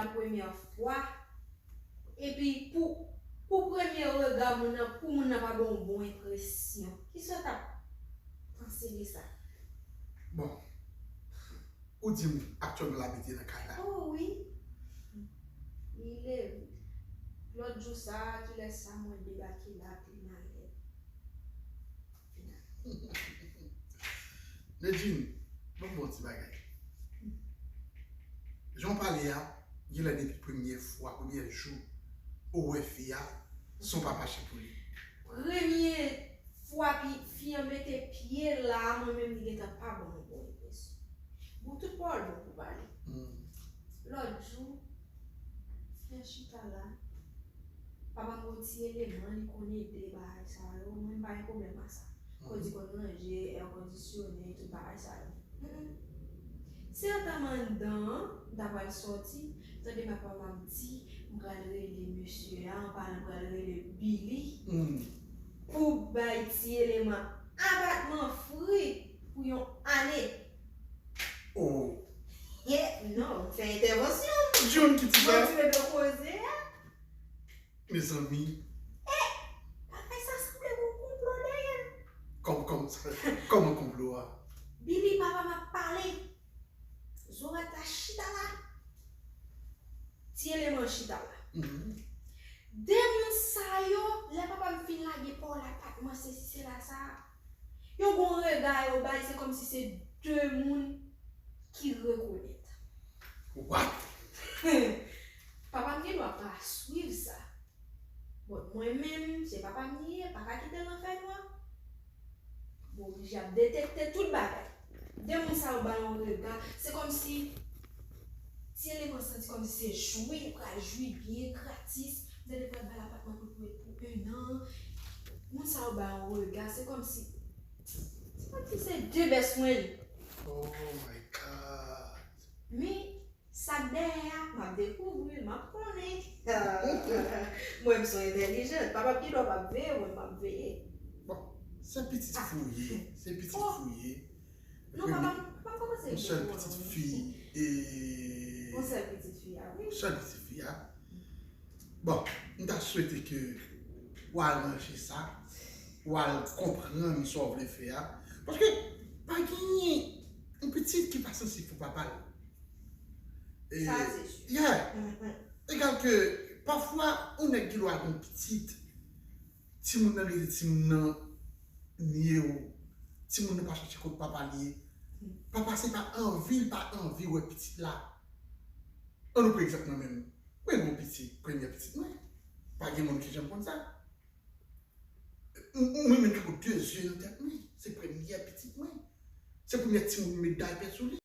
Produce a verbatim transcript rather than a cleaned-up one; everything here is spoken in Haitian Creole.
la premyè fwa, epi pou, pou premye rega moun nan, pou moun nan pa ba w bon enpresyon. Kisa w t ap panse de sa? Bon, ou di m aktyèlman l abite nan kay la. Oh wi. Li leve. Lòt jou sa a, kilès sa mwen debake la, pi malè. Medjine, ban m bon ti bagay. Jan w pale a, genlè depi premye fwa, premye jou ou wè fi a, se yon pa mache pou li. Premye fwa fi an mete pye la, mwen menm li gentan pa ban m bon enpresyon. Bon, tout pawòl bon pou pale. Lòt jou, fi an chita la. Papa m gon ti eleman, li konn ede bagay sa yo, mwen m pa gen pwoblèm a sa. Kòm di konn ranje, èkondisyone, tout bagay sa yo. Se antanm anndan an, m ta pral sòti, m tande papa m ap di, m pral rele mesye a, an palan m pral rele Billy, pou bay ti eleman apatman fri pou yon ane. Oh, Yeah, non, fè entèvansyon. June ki ti fè. Kontinye de koze a. Mezanmi, E, bagay sa sanble gon konplo dèyè l. Kòm, kòm, kòman konplo a? Billy, papa m ap pale. Zorat la chita la. Ti eleman chita la. De moun sa yo, lè papa m fin lage pawòl apatman, sesi sela sa, yo gon rega yo bay, se kòmsi se de moun ki rekonèt. What? Papa m gen dwa pa swiv sa. Bon, mwen menm, se papa m li ye, pa ka kite l nan fènwa. M oblije ap detekte tout bagay. De moun sa yo ba yon rega, se kòmsi ti eleman santi kòmsi se jwi, li pral jwi byen gratis. M tande pral ba l apatman pou, pou, pou ennan. Moun sa yo ba yon rega, se kòmsi, se kòmsi se de bèswen li. Oh my God. Men, sa k dèyè a, m ap dekouvri l, m ap konnen. Mwen, m se yon entèlijan. Papa m gen dwa p ap veye, mwen, m ap veye. Bon, se pitit fouye, se pitit fouye. Non, papa m, papa m kòmanse Yon sèl pitit fi, e Yon sèl pitit fi a, wi. Yon sèl pitit fi a. Bon, m ta swete ke w al ranje sa, w al konprann sa w vle fè a. Paske pa genyen yon pitit ki pa sansib pou papa l. E, Sa, se si. Yeah. Egal ke, pafwa, yon nèg gen dwa gen yon pitit, timoun nan rete timoun nan nye w, timoun nan pa chache kot papa l ye. Papa se pa anvi l pa anvi wè pitit la. An nou pran egzanp mwen menm. Mwen gen yon pitit, premye pitit mwen. Pa gen moun ki janm konn sa. M- Mwen menm tankou de zye nan tèt mwen. Se premye pitit mwen. Se premye timoun m met daypè sou li.